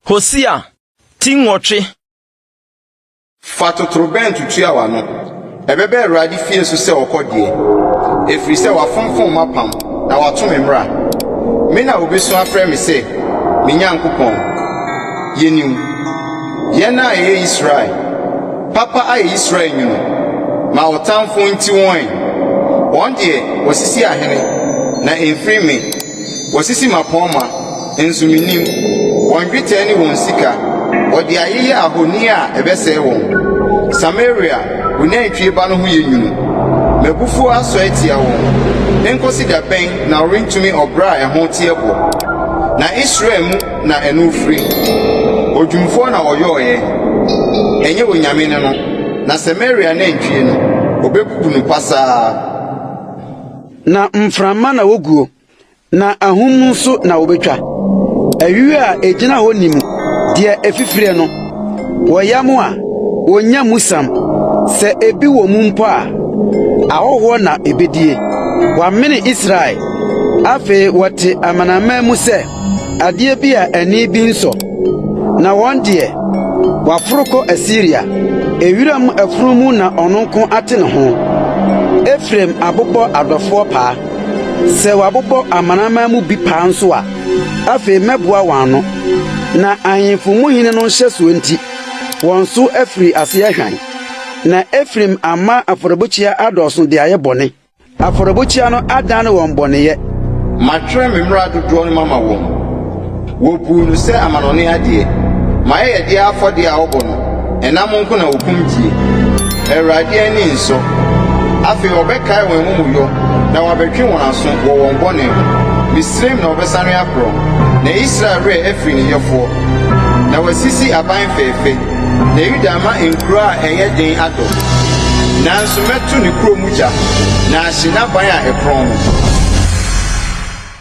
Hosea ti nwɔtwe. Fa totorobɛnto tua w'ano. Ɛbɛba Awurade fie so sɛ ɔkɔdeɛ, ɛfiri sɛ wafomfom m'apam na wato me mmara. Me na wɔbɛsu afrɛ me sɛ, 'Me Nyankopɔn, yɛni wo. Yɛn a yɛyɛ Israel. Papa ayɛ Israel nwunu. Ma ɔtamfo nti wɔn ɛ. Wɔn deɛ, wɔasisi ahene, na ɛmfiri me. Wɔasisi mmapɔmma, nso minnim. Wɔn dwetɛ ne wɔn sika, wɔde ayeyɛ ahoni a ɛbɛsɛe wɔn. Samaria, wo nantwie ba no ho yɛ nwunu. M'abufuo asɔ atia wɔn. Enkosi da bɛn na wɔrentumi ɔbra a ɛho teɛ bɔ? Na Israel mu na ɛno firi. Odwumfoɔ na ɔyɔeɛ, ɛnyɛ onyame ne no. Na Samaria nantwie no, obebubu no pasaa. Na mframa na woguo, na ahum nso na wobetwa. Ayuo a egyina hɔ nni mu, deɛ efifirie no, wɔyam a, wonnya mu sam. Sɛ ebi wɔ mu mpo a, ahɔhoɔ na ebedie. Wɔamene Israel. Afei wɔte amanaman mu sɛ adeɛ bi a ani bi nsɔ. Na wɔn deɛ, wɔaforo kɔ Asiria. Ewiram afunumu na ɔno nko ate ne ho. Efraim abobɔ adɔfoɔ paa. Sɛ wɔabobɔ amanaman mu bi paa nso a, afei mɛboa wɔn ano. Na ahemfo mu hene no nhyɛsoɔ nti, wɔn so afiri ase ahwan. Na Efraim ama afɔrebukyia adɔɔso de ayɛ bɔne. Afɔrebukyia no adane wɔn bɔneyɛ. Matwerɛ me mmara dodoɔ no mama wɔn. Wɔbuu no sɛ amanɔne adeɛ. M'ayɛyɛdeɛ afɔdeɛ a wɔbɔ no, ɛnam nko na wɔkum die. Awurade ani nsɔ. Afei ɔbɛkae wɔn amumuyɔ na wabɛtwe wɔn aso wɔ wɔn bɔne ho. Misraim na wɔbɛsane akorɔ, na Israel werɛ afiri ne yɛfoɔ. Na wasisi aban fɛɛfɛ, na Yuda ama nkuro a ɛyɛ den adɔ. Nanso mɛto ne kuro mu gya, na ahye n'aban a ɛkorɔn no.